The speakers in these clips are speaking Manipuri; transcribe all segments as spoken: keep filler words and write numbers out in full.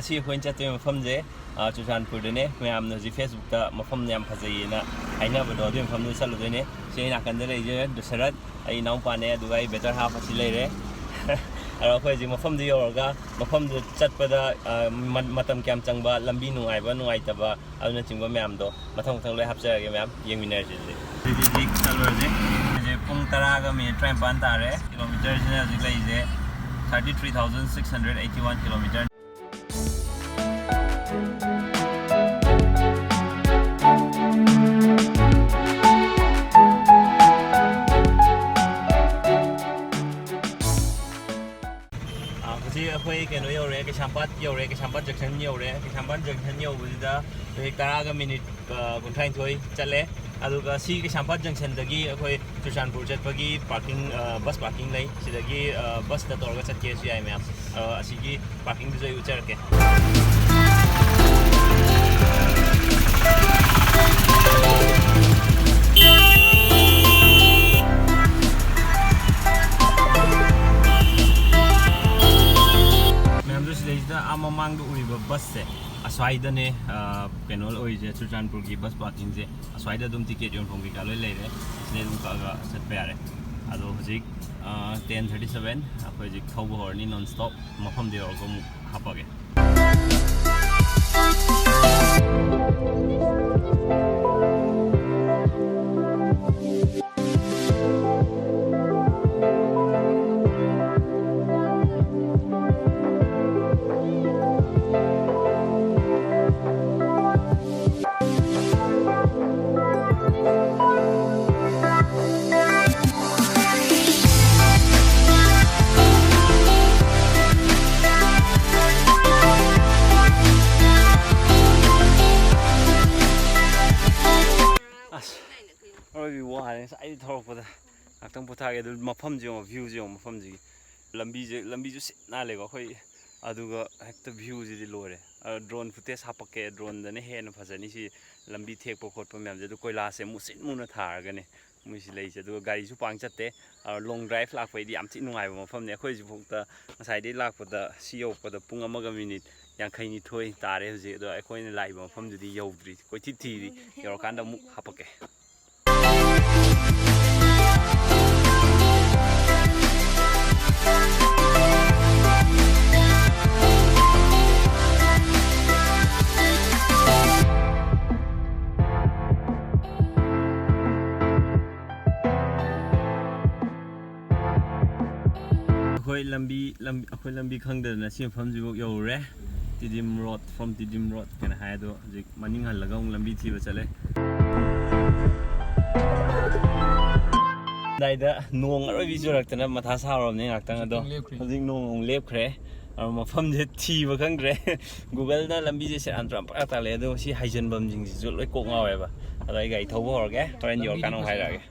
ꯁꯤ ꯑꯩꯈꯣꯏꯅ ꯆꯠꯇꯣꯏ ꯃꯐꯝꯁꯦ, ꯑ, ꯆꯨꯔꯆꯥꯟꯄꯨꯔꯗꯅꯦ꯫ ꯃꯌꯥꯝꯅ ꯍꯧꯖꯤꯛ Facebookꯇ ꯃꯐꯝ ꯌꯥꯝ ꯐꯖꯩꯌꯦꯅ ꯍꯥꯏꯅꯕꯗꯣ, ꯑꯗꯨꯒꯤ ꯃꯐꯝꯗꯨꯗ ꯆꯠꯂꯨꯗꯣꯏꯅꯦ꯫ ꯁꯤ ꯑꯩ ꯅꯥꯀꯟꯗ ꯂꯩꯁꯦ ꯗꯁꯔꯠ, ꯑꯩ ꯏꯅꯥꯎꯄꯥꯅꯦ, ꯑꯗꯨꯒ ꯑꯩ better half ꯑꯁꯤ ꯂꯩꯔꯦ꯫ ꯑꯗꯣ ꯑꯩꯈꯣꯏ ꯍꯧꯖꯤꯛ ꯃꯐꯝꯗꯨ ꯌꯧꯔꯒ, ꯃꯐꯝꯗꯨ ꯆꯠꯄꯗ, ꯑ, ꯃ-, ꯃꯇꯝ ꯀꯌꯥꯝ ꯆꯪꯕ, ꯂꯝꯕꯤ ꯅꯨꯡꯉꯥꯏꯕ ꯅꯨꯡꯉꯥꯏꯇꯕ, ꯑꯗꯨꯅꯆꯤꯡꯕ ꯃꯌꯥꯝꯗꯣ ꯃꯊꯪ ꯃꯊꯪ ꯂꯣꯏ ꯍꯥꯞꯆꯔꯒꯦ ꯃꯌꯥꯝ꯫ ꯌꯦꯡꯃꯤꯟꯅꯔꯁꯦ ꯑꯗꯨꯗꯤ꯫ ꯑꯗꯨꯗꯤ ꯍꯧꯖꯤꯛ ꯆꯠꯂꯨꯔꯁꯦ꯫ ꯍꯧꯖꯤꯛ ꯄꯨꯡ ꯇꯔꯥꯒ ꯃꯤꯅꯤꯠ ꯇꯔꯥꯅꯤꯄꯥꯟ ꯇꯥꯔꯦ꯫ Kilometerꯁꯤꯅ ꯍꯧꯖꯤꯛ ꯂꯩꯔꯤꯁꯦ thirty three thousand six hundred eighty one kilometer꯫ ꯑꯥ, ꯍꯧꯖꯤꯛ ꯑꯩꯈꯣꯏ ꯀꯩꯅꯣ ꯌꯧꯔꯦ, ꯀꯩꯁꯥꯝꯄꯥꯠ ꯌꯧꯔꯦ, ꯀꯩꯁꯥꯝꯄꯥꯠ junction ꯌꯧꯔꯦ꯫ ꯀꯩꯁꯥꯝꯄꯥꯠ junction ꯌꯧꯕꯁꯤꯗ ꯍꯧꯖꯤꯛ ꯇꯔꯥꯒ ꯃꯤꯅꯤꯠ, ꯑꯥ, ꯀꯨꯟꯊ꯭ꯔꯥꯅꯤꯊꯣꯏ ꯆꯠꯂꯦ꯫ ꯑꯗꯨꯒ ꯁꯤ ꯀꯩꯁꯥꯝꯄꯥꯠ junctionꯗꯒꯤ ꯑꯩꯈꯣꯏ ꯆꯨꯔꯆꯥꯟꯄꯨꯔ ꯆꯠꯄꯒꯤ parking, ꯑꯥ, bus parking ꯂꯩ꯫ ꯁꯤꯗꯒꯤ, ꯑꯥ, busꯇ ꯇꯧꯔꯒ ꯆꯠꯀꯦꯁꯨ ꯌꯥꯏ ꯃꯌꯥꯝ꯫ ꯑꯥ, ꯑꯁꯤꯒꯤ parkingꯗꯨꯁꯨ ꯑꯩ ꯎꯠꯆꯔꯛꯀꯦ꯫ ꯃꯌꯥꯝꯗꯣ ꯁꯤꯗꯩꯁꯤꯗ ꯑꯥ ꯃꯃꯥꯡꯗ ꯎꯔꯤꯕ busꯁꯦ ꯑꯁ꯭ꯋꯥꯏꯗꯅꯦ, ꯑ, ꯀꯩꯅꯣ ꯑꯣꯏꯔꯤꯁꯦ, ꯆꯨꯔꯆꯥꯟꯄꯨꯔꯒꯤ bus parkingꯁꯦ ꯑꯁ꯭ꯋꯥꯏꯗ ꯑꯗꯨꯝ ticket ꯌꯣꯟꯐꯝ ꯀꯩꯀꯥ ꯂꯣꯏ ꯂꯩꯔꯦ꯫ ꯁꯤꯗꯩ ꯑꯗꯨꯝ ꯀꯛꯑꯒ ꯆꯠꯄ ꯌꯥꯔꯦ꯫ ꯑꯗꯣ ꯍꯧꯖꯤꯛ, ꯑ, ten thirty seven, ꯑꯩꯈꯣꯏ ꯍꯧꯖꯤꯛ ꯊꯧꯕ ꯍꯧꯔꯅꯤ non stop꯫ ꯃꯐꯝꯗ ꯌꯧꯔꯒ ꯑꯃꯨꯛ ꯍꯥꯞꯄꯒꯦ꯫ ꯑꯁ, ꯑꯔꯣꯏꯕꯤ ꯋꯥꯔꯦ ꯉꯁꯥꯏꯗꯤ ꯊꯧꯔꯛꯄꯗ꯫ ꯉꯥꯛꯇꯪ ꯄꯣꯊꯥꯒꯦ꯫ ꯑꯗꯨ ꯃꯐꯝꯁꯦ ꯌꯦꯡꯉꯣ, viewꯁꯦ ꯌꯦꯡꯉꯣ ꯃꯐꯝꯁꯤꯒꯤ꯫ ꯂꯝꯕꯤꯁꯦ, ꯂꯝꯕꯤꯁꯨ ꯁꯤꯠ ꯅꯥꯜꯂꯦꯀꯣ ꯑꯩꯈꯣꯏ, ꯑꯗꯨꯒ ꯍꯦꯛꯇ viewꯁꯤꯗꯤ ꯂꯣꯏꯔꯦ꯫ ꯑ, drone footage ꯍꯥꯞꯄꯛꯀꯦ꯫ Droneꯗꯅ ꯍꯦꯟꯅ ꯐꯖꯅꯤ ꯁꯤ ꯂꯝꯕꯤ ꯊꯦꯛꯄ ꯈꯣꯠꯄ ꯃꯌꯥꯝꯁꯦ꯫ ꯑꯗꯨ ꯀꯣꯏꯂꯥꯁꯁꯦ ꯃꯨꯁꯤꯟ ꯃꯨꯅ ꯊꯥꯔꯒꯅꯦ ꯃꯣꯏꯁꯤ ꯂꯩꯁꯦ꯫ ꯑꯗꯨꯒ ꯒꯥꯔꯤꯁꯨ ꯄꯥꯡ ꯆꯠꯇꯦ꯫ ꯑ, long drive ꯂꯥꯛꯄꯩꯗꯤ ꯌꯥꯝ ꯊꯤ ꯅꯨꯡꯉꯥꯏꯕ ꯃꯐꯝꯅꯦ꯫ ꯑꯩꯈꯣꯏ ꯍꯧꯖꯤꯛꯐꯥꯎꯗ ꯉꯁꯥꯏꯗꯩ ꯂꯥꯛꯄꯗ ꯁꯤ ꯌꯧꯔꯛꯄꯗ ꯄꯨꯡ ꯑꯃꯒ ꯃꯤꯅꯤꯠ ꯌꯥꯡꯈꯩꯅꯤꯊꯣꯏ ꯇꯥꯔꯦ ꯍꯧꯖꯤꯛ꯫ ꯑꯗꯣ ꯑꯩꯈꯣꯏꯅ ꯂꯥꯛꯏꯕ ꯃꯐꯝꯗꯨꯗꯤ ꯌꯧꯗ꯭ꯔꯤ, ꯀꯣꯏꯊꯤ ꯊꯤꯔꯤ꯫ ꯌꯧꯔꯀꯥꯟꯗ ꯑꯃꯨꯛ ꯍꯥꯄꯛꯀꯦ꯫ ꯑꯩꯈꯣꯏ ꯂꯝꯕꯤ ꯂꯝ ꯑꯩꯈꯣꯏ ꯂꯝꯕꯤ ꯈꯪꯗꯗꯅ ꯁꯤ ꯃꯐꯝꯁꯤꯐꯥꯎ ꯌꯧꯔꯨꯔꯦ꯫ Tidim Road, from Tidim Road ꯀꯩꯅꯣ ꯍꯥꯏ꯫ ꯑꯗꯣ ꯍꯧꯖꯤꯛ ꯃꯅꯤꯡ ꯍꯜꯂꯒ ꯑꯃꯨꯛ ꯂꯝꯕꯤ ꯊꯤꯕ ꯆꯠꯂꯦ꯫ ꯑꯗꯥꯏꯗ ꯅꯣꯡ ꯑꯔꯣꯏꯕꯤ ꯆꯨꯔꯛꯇꯅ ꯃꯊꯥ ꯁꯥꯔꯨꯔꯕꯅꯦ ꯉꯥꯛꯇꯪ꯫ ꯑꯗꯣ ꯍꯧꯖꯤꯛ ꯅꯣꯡ ꯑꯃꯨꯛ ꯂꯦꯞꯈ꯭ꯔꯦ꯫ ꯑꯗꯣ ꯃꯐꯝꯁꯦ ꯊꯤꯕ ꯈꯪꯗ꯭ꯔꯦ꯫ Googleꯅ ꯂꯝꯕꯤꯁꯦ ꯁꯦꯔꯥꯟ ꯇꯨꯔꯥꯟ ꯄꯪꯇꯥꯛ ꯇꯥꯛꯂꯛꯑꯦ꯫ ꯑꯗꯣ ꯁꯤ ꯍꯥꯏꯖꯟꯐꯝꯁꯤꯡꯁꯤꯁꯨ ꯂꯣꯏ ꯀꯣꯛ ꯉꯥꯎꯋꯦꯕ꯫ ꯑꯗꯣ ꯑꯩ ꯒꯥꯔꯤ ꯊꯧꯕ ꯍꯧꯔꯒꯦ, ꯍꯣꯔꯦꯟ ꯌꯧꯔꯀꯥꯟꯗ ꯑꯃꯨꯛ ꯍꯥꯏꯔꯛꯑꯒꯦ꯫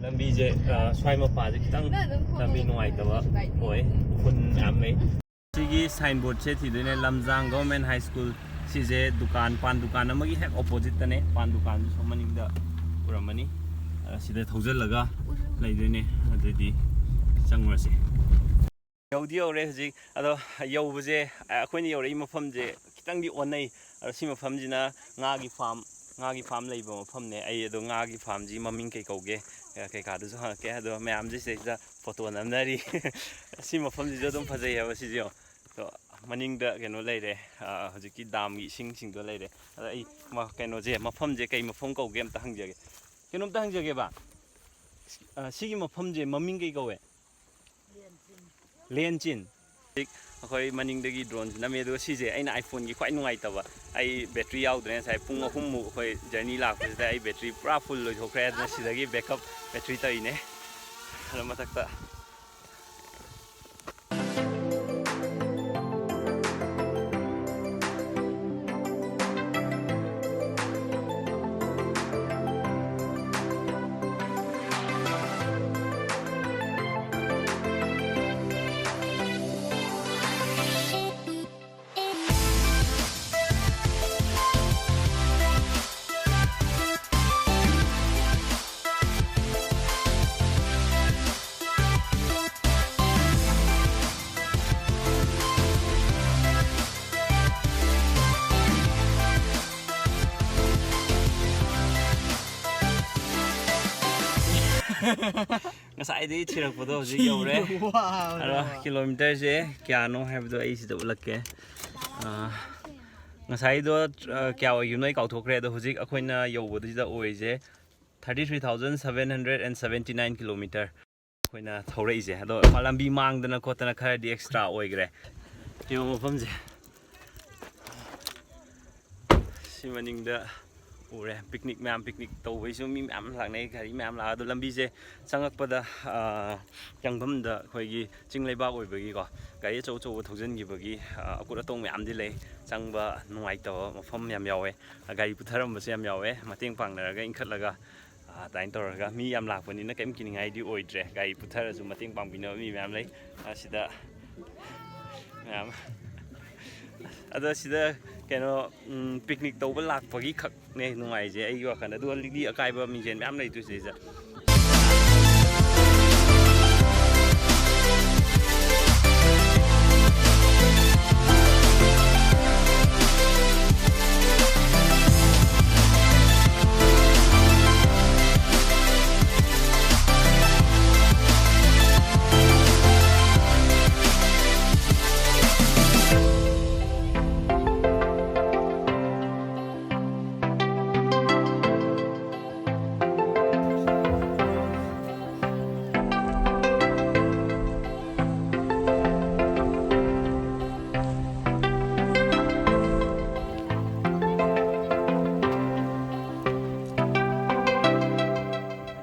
ꯂꯝꯕꯤꯁꯦ, ꯑ, ꯁ꯭ꯋꯥꯏ ꯃꯄꯥꯁꯦ ꯈꯤꯇꯪ ꯂꯝꯕꯤ ꯅꯨꯡꯉꯥꯏꯇꯕ ꯑꯣꯏ, ꯎꯐꯨꯟ ꯌꯥꯝ ꯂꯩ꯫ ꯁꯤꯒꯤ signboardꯁꯦ ꯊꯤꯗꯣꯏꯅꯦ, ꯂꯝꯖꯥꯡ Government High School꯫ ꯁꯤꯁꯦ ꯗꯨꯀꯥꯟ, ꯄꯥꯟ ꯗꯨꯀꯥꯟ ꯑꯃꯒꯤ ꯍꯦꯛ oppositeꯇꯅꯦ꯫ ꯄꯥꯟ ꯗꯨꯀꯥꯟꯁꯨ ꯁꯣꯝ ꯃꯅꯤꯡꯗ ꯎꯔꯝꯃꯅꯤ꯫ ꯑ, ꯁꯤꯗ ꯊꯧꯖꯤꯜꯂꯒ ꯂꯩꯗꯣꯏꯅꯦ꯫ ꯑꯗꯨꯗꯤ ꯆꯪꯉꯨꯔꯁꯤ꯫ ꯌꯧꯗꯤ ꯌꯧꯔꯦ ꯍꯧꯖꯤꯛ꯫ ꯑꯗꯣ ꯌꯧꯕꯁꯦ, ꯑ, ꯑꯩꯈꯣꯏꯅ ꯌꯧꯔꯛꯏ ꯃꯐꯝꯁꯦ ꯈꯤꯇꯪꯗꯤ ꯑꯣꯟꯅꯩ꯫ ꯑꯗꯣ ꯁꯤ ꯃꯐꯝꯁꯤꯅ ꯉꯥꯒꯤ farm, ꯉꯥꯒꯤ farm ꯂꯩꯕ ꯃꯐꯝꯅꯦ꯫ ꯑꯩ ꯑꯗꯣ ꯉꯥꯒꯤ farmꯁꯤ ꯃꯃꯤꯡ ꯀꯩ ꯀꯧꯒꯦ, ꯑ, ꯀꯩꯀꯥꯗꯨꯁꯨ ꯍꯪꯉꯛꯀꯦ꯫ ꯑꯗꯣ ꯃꯌꯥꯝꯁꯤ ꯁꯤꯗꯩꯁꯤꯗ photo ꯅꯝꯅꯔꯤ꯫ ꯁꯤ ꯃꯐꯝꯁꯤꯁꯨ ꯑꯗꯨꯝ ꯐꯖꯩ ꯍꯥꯏꯕ ꯁꯤꯁꯨ꯫ ꯑꯗꯣ ꯃꯅꯤꯡꯗ ꯀꯩꯅꯣ ꯂꯩꯔꯦ, ꯑ, ꯍꯧꯖꯤꯛꯀꯤ damꯒꯤ ꯏꯁꯤꯡꯁꯤꯡꯗꯣ ꯂꯩꯔꯦ꯫ ꯑꯗꯣ ꯑꯩ ꯃ-, ꯀꯩꯅꯣꯁꯦ, ꯃꯐꯝꯁꯦ ꯀꯩ ꯃꯐꯝ ꯀꯧꯒꯦ ꯑꯝꯇ ꯍꯪꯖꯒꯦ꯫ ꯀꯩꯅꯣꯝꯇ ꯍꯪꯖꯒꯦꯕ꯫ ꯑ, ꯁꯤꯒꯤ ꯃꯐꯝꯁꯦ ꯃꯃꯤꯡ ꯀꯩ ꯀꯧꯋꯦ? ꯂꯦꯟꯆꯤꯟ꯫ ꯍꯧꯖꯤꯛ ꯑꯩꯈꯣꯏ ꯃꯅꯤꯡꯗꯒꯤ droneꯁꯤ ꯅꯝꯃꯦ, ꯑꯗꯨꯒ ꯁꯤꯁꯦ ꯑꯩꯅ iPhoneꯒꯤ ꯈ꯭ꯋꯥꯏ ꯅꯨꯡꯉꯥꯏꯇꯕ꯫ ꯑꯩ battery ꯌꯥꯎꯗ꯭ꯔꯦ, ꯉꯁꯥꯏ ꯄꯨꯡ ꯑꯍꯨꯝꯃꯨꯛ ꯑꯩꯈꯣꯏ journey ꯂꯥꯛꯄꯁꯤꯗ ꯑꯩ battery ꯄꯨꯔꯥ full ꯂꯣꯏꯊꯣꯛꯈ꯭ꯔꯦ꯫ ꯑꯗꯨꯅ ꯁꯤꯗꯒꯤ backup battery ꯇꯧꯔꯤꯅꯦ꯫ ꯑꯗꯣ ꯃꯊꯛꯇ ꯉꯁꯥꯏꯗꯒꯤ ꯊꯤꯔꯛꯄꯗꯣ ꯍꯧꯖꯤꯛ ꯌꯧꯔꯦ꯫ ꯑꯗꯣ ꯀꯤꯂꯣꯃꯤꯇꯔꯁꯦ ꯀꯌꯥꯅꯣ ꯍꯥꯏꯕꯗꯣ ꯑꯩ ꯁꯤꯗ ꯎꯠꯂꯛꯀꯦ꯫ ꯑꯥ, ꯉꯁꯥꯏꯗꯣ, ꯑꯥ, ꯀꯌꯥ ꯑꯣꯏꯈꯤꯕꯅꯣ ꯑꯩ ꯀꯥꯎꯊꯣꯛꯈ꯭ꯔꯦ꯫ ꯑꯗꯣ ꯍꯧꯖꯤꯛ ꯑꯩꯈꯣꯏꯅ ꯌꯧꯕꯗꯨꯗ ꯑꯣꯏꯔꯤꯁꯦ thirty three thousand seven hundred and seventy nine kilometer ꯑꯩꯈꯣꯏꯅ ꯊꯧꯔꯛꯏꯁꯦ꯫ ꯑꯗꯣ ꯂꯝꯕꯤ ꯃꯥꯡꯗꯅ ꯈꯣꯠꯇꯅ ꯈꯔꯗꯤ ꯑꯦꯛꯁꯇ꯭ꯔꯥ ꯑꯣꯏꯈ꯭ꯔꯦ꯫ ꯌꯦꯡꯉꯣ ꯃꯐꯝꯁꯦ꯫ ꯁꯤ ꯃꯅꯤꯡꯗ ꯎꯔꯦ, ꯄꯤꯛꯅꯤꯛ ꯃꯌꯥꯝ, ꯄꯤꯛꯅꯤꯛ ꯇꯧꯕꯩꯁꯨ ꯃꯤ ꯃꯌꯥꯝ ꯂꯥꯛꯅꯩ, ꯒꯥꯔꯤ ꯃꯌꯥꯝ ꯂꯥꯛꯑ꯫ ꯑꯗꯣ ꯂꯝꯕꯤꯁꯦ ꯆꯪꯉꯛꯄꯗ, ꯑꯥ, ꯆꯪꯐꯝꯗ ꯑꯩꯈꯣꯏꯒꯤ ꯆꯤꯡ ꯂꯩꯕꯥꯛ ꯑꯣꯏꯕꯒꯤꯀꯣ, ꯒꯥꯔꯤ ꯑꯆꯧ ꯑꯆꯧꯕ ꯊꯧꯖꯤꯟꯈꯤꯕꯒꯤ, ꯑꯥ, ꯑꯀꯨꯠ ꯑꯇꯣꯡ ꯃꯌꯥꯝꯗꯤ ꯂꯩ, ꯆꯪꯕ ꯅꯨꯡꯉꯥꯏꯇꯕ ꯃꯐꯝ ꯌꯥꯝ ꯌꯥꯎꯋꯦ꯫ ꯒꯥꯔꯤ ꯄꯨꯊꯔꯝꯕꯁꯨ ꯌꯥꯝ ꯌꯥꯎꯋꯦ, ꯃꯇꯦꯡ ꯄꯥꯡꯅꯔꯒ ꯏꯟꯈꯠꯂꯒ꯫ ꯑꯗꯨꯃꯥꯏꯅ ꯇꯧꯔꯒ ꯃꯤ ꯌꯥꯝ ꯂꯥꯛꯄꯅꯤꯅ ꯀꯩꯝ ꯀꯤꯅꯤꯡꯉꯥꯏꯗꯤ ꯑꯣꯏꯗ꯭ꯔꯦ꯫ ꯒꯥꯔꯤ ꯄꯨꯊꯔꯁꯨ ꯃꯇꯦꯡ ꯄꯥꯡꯕꯤꯅꯕ ꯃꯤ ꯃꯌꯥꯝ ꯂꯩ꯫ ꯑꯁꯤꯗ ꯃꯌꯥꯝ, ꯑꯗꯣ ꯁꯤꯗ ꯀꯩꯅꯣ, ꯎꯝ, ꯄꯤꯛꯅꯤꯛ ꯇꯧꯕ ꯂꯥꯛꯄꯒꯤ ꯈꯛꯅꯦ ꯅꯨꯡꯉꯥꯏꯖꯦ ꯑꯩꯒꯤ ꯋꯥꯈꯜꯗ꯫ ꯑꯗꯨꯒ ꯂꯤꯛꯂꯤ ꯑꯀꯥꯏꯕ ꯃꯤꯡꯖꯦꯜ ꯃꯌꯥꯝ ꯂꯩꯗꯣꯏꯁꯦ ꯁꯤꯗ꯫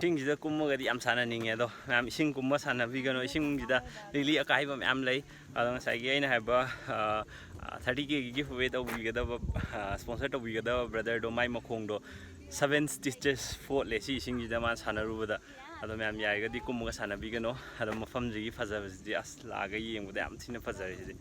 ꯏꯁꯤꯡꯁꯤꯗ ꯀꯨꯝꯃꯒꯗꯤ ꯌꯥꯝ ꯁꯥꯟꯅꯅꯤꯡꯉꯦ, ꯑꯗꯣ ꯃꯌꯥꯝ ꯏꯁꯤꯡ ꯀꯨꯝꯕ ꯁꯥꯟꯅꯕꯤꯒꯅꯨ꯫ ꯏꯁꯤꯡꯁꯤꯗ ꯂꯤꯛꯂꯤ ꯑꯀꯥꯏꯕ ꯃꯌꯥꯝ ꯂꯩ꯫ ꯑꯗꯣ ꯉꯁꯥꯏꯒꯤ ꯑꯩꯅ ꯍꯥꯏꯕ, ꯑ, thirty K ꯒꯤ giveaway ꯇꯧꯕꯤꯒꯗꯕ, ꯑ, sponsor ꯇꯧꯕꯤꯒꯗꯕ brother ꯗꯣ, ꯃꯥꯏ ꯃꯈꯣꯡꯗꯣ seven stitches ꯐꯣꯠꯂꯦ ꯁꯤ ꯏꯁꯤꯡꯁꯤꯗ ꯃꯥ ꯁꯥꯟꯅꯔꯨꯕꯗ꯫ ꯑꯗꯣ ꯃꯌꯥꯝ ꯌꯥꯔꯒꯗꯤ ꯀꯨꯝꯃꯒ ꯁꯥꯟꯅꯕꯤꯒꯅꯣ꯫ ꯑꯗꯣ ꯃꯐꯝꯁꯤꯒꯤ ꯐꯖꯕꯁꯤꯗꯤ ꯑꯁ ꯂꯥꯛꯑꯒ ꯌꯦꯡꯕꯗ ꯌꯥꯝ ꯊꯤꯅ ꯐꯖꯔꯦ ꯁꯤꯗꯤ꯫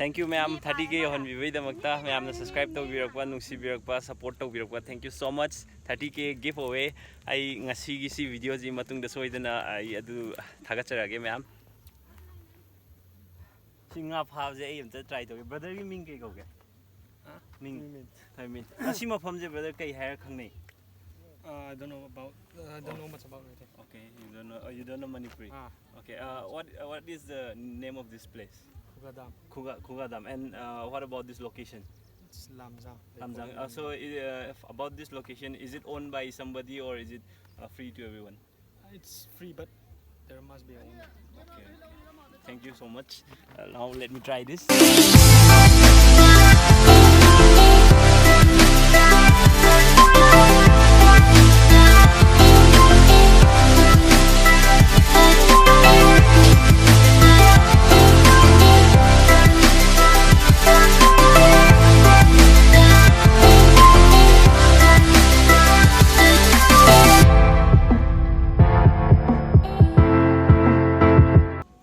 Thank you ꯃꯌꯥꯝ, thirty K ꯌꯧꯍꯟꯕꯤꯕꯒꯤꯗꯃꯛꯇ, ꯃꯌꯥꯝꯅ subscribe ꯇꯧꯕꯤꯔꯛꯄ, ꯅꯨꯡꯁꯤꯕꯤꯔꯛꯄ, support ꯇꯧꯕꯤꯔꯛꯄ, thank you so much꯫ Thirty K giveaway ꯑꯩ ꯉꯁꯤꯒꯤ ꯁꯤ videoꯁꯤ ꯃꯇꯨꯡꯗ ꯁꯣꯏꯗꯅ ꯑꯩ ꯑꯗꯨ ꯊꯥꯒꯠꯆꯔꯛꯑꯒꯦ ꯃꯌꯥꯝ꯫ ꯁꯤ ꯉꯥ ꯐꯥꯕꯁꯦ ꯑꯩ ꯑꯝꯇ try ꯇꯧꯒꯦ꯫ Brotherꯒꯤ ꯃꯤꯡ ꯀꯩ ꯀꯧꯒꯦ? ꯃꯤꯡ? ꯍꯣꯏ, ꯃꯤꯡ꯫ ꯑꯁꯤ ꯃꯐꯝꯁꯦ brother ꯀꯩ ꯍꯥꯏꯔ ꯈꯪꯅꯩ? Uh, I don't know about. Uh, I don't know much about it. Okay, you don't know, oh, you don't know Manipuri. Ah, Okay, uh, what what is the name of this place? Khuga Dam. Khuga Khuga Dam. And uh, what about this location? It's Lamjang. Lamjang. Uh, so uh, if about this location, is it owned by somebody or is it uh, free to everyone? It's free, but there must be a owner. Okay. Okay. Thank you so much. Uh, now let me try this.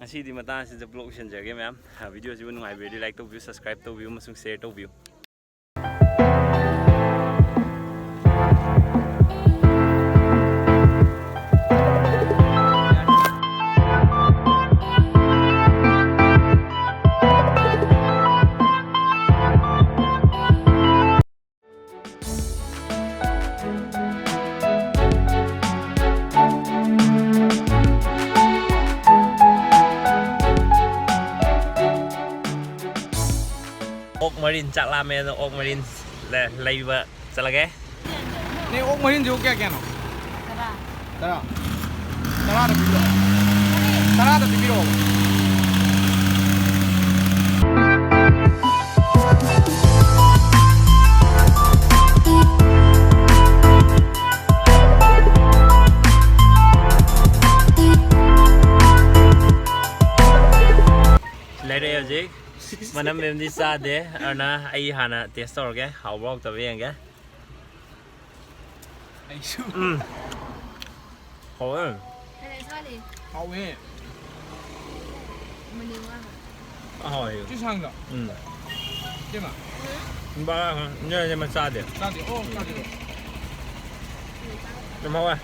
ꯉꯁꯤꯗꯤ ꯃꯇꯥꯡ ꯑꯁꯤꯗ vlog ꯂꯣꯏꯁꯤꯟꯖꯔꯒꯦ ꯃꯌꯥꯝ꯫ ꯚꯤꯗꯤꯑꯣꯁꯤꯕꯨ ꯅꯨꯡꯉꯥꯏꯕꯤꯔꯗꯤ like ꯇꯧꯕꯤꯌꯨ, subscribe ꯇꯧꯕꯤꯌꯨ ꯑꯃꯁꯨꯡ share ꯇꯧꯕꯤꯌꯨ꯫ ꯑꯣꯛ ꯃꯔꯤꯟ ꯆꯥꯛ ꯂꯥꯝꯃꯦꯅ ꯑꯣꯛ ꯃꯔꯤꯟ ꯂꯩꯕ ꯆꯠꯂꯒꯦ꯫ ꯅꯦ, ꯑꯣꯛ ꯃꯔꯤꯟꯁꯤꯕꯨ ꯀꯌꯥ ꯀꯌꯥꯅꯣ? ꯇꯔꯥ꯫ ꯇꯔꯥ꯫ ꯇꯔꯥꯗ ꯄꯤꯕꯤꯔꯛꯑꯣ꯫ ꯇꯔꯥꯗ ꯄꯤꯕꯤꯔꯛꯑꯣ꯫ ꯂꯩꯔꯛꯑꯦ ꯍꯧꯖꯤꯛ꯫ ꯃꯅꯝ ꯃꯦꯝꯗꯤ ꯆꯥꯗꯦ, ꯑꯗꯨꯅ ꯑꯩ ꯍꯥꯟꯅ taste ꯇꯧꯔꯒꯦ, ꯍꯥꯎꯕ꯭ꯔꯥ ꯍꯥꯎꯇꯕ꯭ꯔꯥ ꯌꯦꯡꯒꯦ꯫ ꯑꯩꯁꯨ꯫ ꯎꯝ꯫ ꯍꯥꯎꯋꯦ꯫ ꯍꯥꯎꯋꯦ꯫ ꯑꯍꯥꯎ ꯑꯍꯩ꯫ ꯁꯤ ꯁꯥꯡꯗꯣ꯫ ꯎꯝ꯫ ꯏꯇꯩꯃ꯫ ꯕꯥ ꯅꯣꯏ ꯃꯆꯥꯗꯤ꯫ ꯆꯥꯗꯦ꯫ ꯑꯣ ꯆꯥꯗꯦ꯫ ꯌꯥꯝ ꯍꯥꯎꯋꯦ꯫